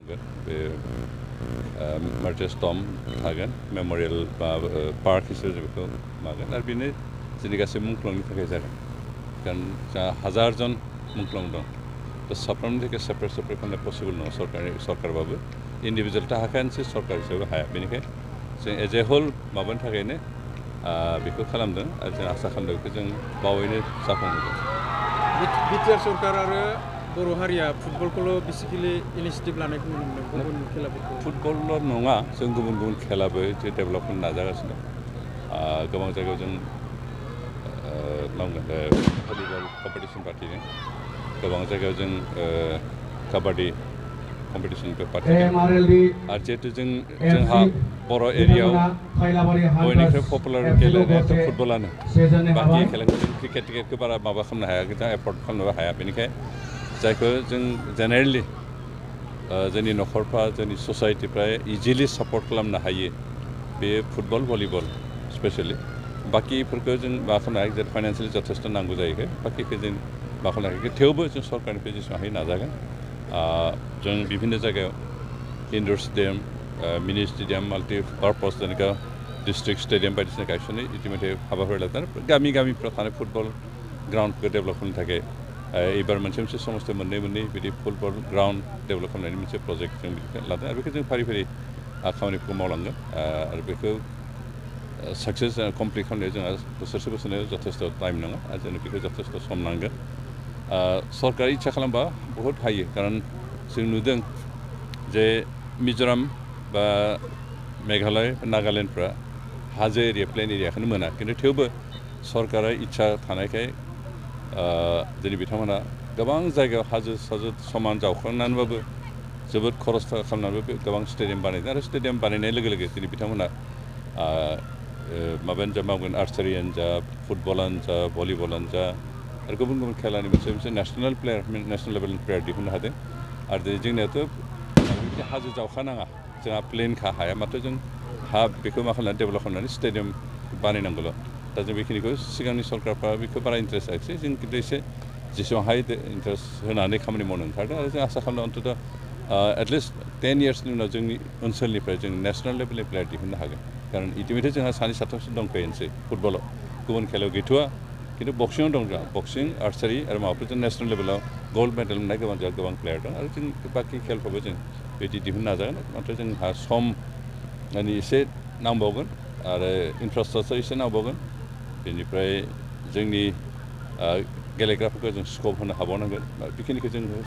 बे मार्चेस टम थागोन memorial park हिसाबै जों बेखौ मागोन आरो बेनो जोंनि गासै मुंख्लंनि थाखाय जागोन कारण जोंहा 1000 जन मुंख्लं दं तो साफ्रोमनि थाखाय सेपारेट खालामनाया पसिबल नङा सरकारबाबो इन्डिभिजुवेलथ' हाखायानोसै सरकार हिसाबै हाया बेनिखायनो जों एज ए होल माबानि थाखायनो बेखौ खालामदों आरो जों आसा खालामदों बेखौ जों बावैनो जाफुंहोगोन। बिटिआर सरकार आरो बर' हारिया फुटबलखौल' बेसिकेलि इनिशिएटिभ लानायखौ नुनो मोनदों गुबुन खेलाफोरखौ फुटबलल' नङा जों गुबुन खेलाबो जे डेभेलप खालामनो नाजागासिनो गोबां जायगायाव जों भलिबल कम्पिटिसन फाथिदों गोबां जायगायाव जों काबाडि कम्पिटिसनबो फाथिदों आरो जिहेतु जोंहा बर' एरियायाव बयनिख्रुइ पपुलार गेलेनायाथ' फुटबलानो बाखि खेलाखौ जों क्रिकेटखौ बारा माबा खालामनो हाया जों एफर्ट खालामनोबो हाया बेनिखायनो जायखौ जों जेनेरेलि जोंनि न'खरफ्रा जोंनि ससाइटिफ्रा इजिलि सापर्ट खालामनो हायो बे फुटबल भलिबल स्पेसियेलि बाकिफोरखौ जों मा खालामनो हायो जेरै फाइनान्सियेलि जथेस्थ' नांगौ जायो बाकिखौ जों मा खालामनो हायो थेवबो जों सरकारनिफ्राय जेसेबां हायो नाजागोन जों बिभिन्न जायगायाव इनडोर स्टेडियाम मिनि स्टेडियाम माल्टिपार्पस जेनेका डिस्ट्रिक्ट स्टेडियाम बायदिसिना गायसननाय इतिमধ্যে हाबाफारि लादों गामिफ्राव थानाय फुटबल ग्राउन्डखौ डेभेलप खालामनो थाखाय एबार मोनसे समस्था मोननै बिदि फुटबल ग्राउन्ड डेभेलप खालामनायनि मोनसे प्रजेक्ट जों बेखौ लादों आरो बेखौ जों फारि खामानिफोरखौ मावलांगोन आरो बेखौ साक्सेस कमप्लिट खालामनायाव जोंहा बोसोरसेनो जथेस्थ' टाइम नङा आरो जोंनो बेखौ जथेस्थ' सम नांगोन सरकारा इच्छा खालामबा बहुद हायो खारन जों नुदों जे मिज'राम बा मेघालय नागालेण्डफ्रा हाजो एरिया प्लेन एरियाखौनो मोना खिन्थु थेवबो सरकारा इच्छा थानायखाय दिनै बिथांमोना गोबां जायगायाव हाजो समान जावखांनानैबाबो जोबोद खरस खालामनानैबो गोबां स्टेडियाम बानायदों आरो स्टेडियाम बानायनाय लोगो लोगो दिनै बिथांमोना माबायानो जा मावगोन आर्चारियानो जा फुटबलानो जा भलिबलानो जा आरो गुबुन खेलानि मोनसे नेसनेल लेभेलनि प्लेयार दिहुननो हादों आरो दिनै जोंनियाथ' बिदि हाजो जावखानाङा जोंहा प्लेनखा हाया माथो जों बेखौ मा खालामनानै डेभेलप खालामनानै स्टेडियाम बानायनांगौल' दा जों बेखिनिखौ सिगांनि सरकारफ्रा बेखौ बारा इन्टारेस्ट होआखिसै जों खिन्थु एसे जेसेबां हायो इन्टारेस्ट होनानै खामानि मावनो ओंखारदों आरो जों आसा खालामदों अन्तत' एटलिस्ट 10 इयार्सनि उनाव जोंनि ओनसोलनिफ्राय जों नेसनेल लेभेलनि प्लेयार दिहुननो हागोन खारन इतिमধ্যে जोंहा 2-3सो दंखायोनोसै फुटबलाव गुबुन खेलायाव गैथ'वा खिन्थु बक्सिंआव दं जोंहा बक्सिं आर्चारि आरो माबाफोर जों नेसनेल लेभेलाव गल्ड मेडेल मोननाय गोबां प्लेयार दं आरो जों बाखि खेलखौबो जों बिदि दिहुननो नाजागोन नाथाय जोंहा सम माने एसे नांबावगोन आरो इनफ्रास्ट्राक्चार एसे नांबावगोन बेनिफ्राय जोंनि गेलेग्राफोरखौ जों स्कप होनो हाबावनांगोन बेखिनिखौ जों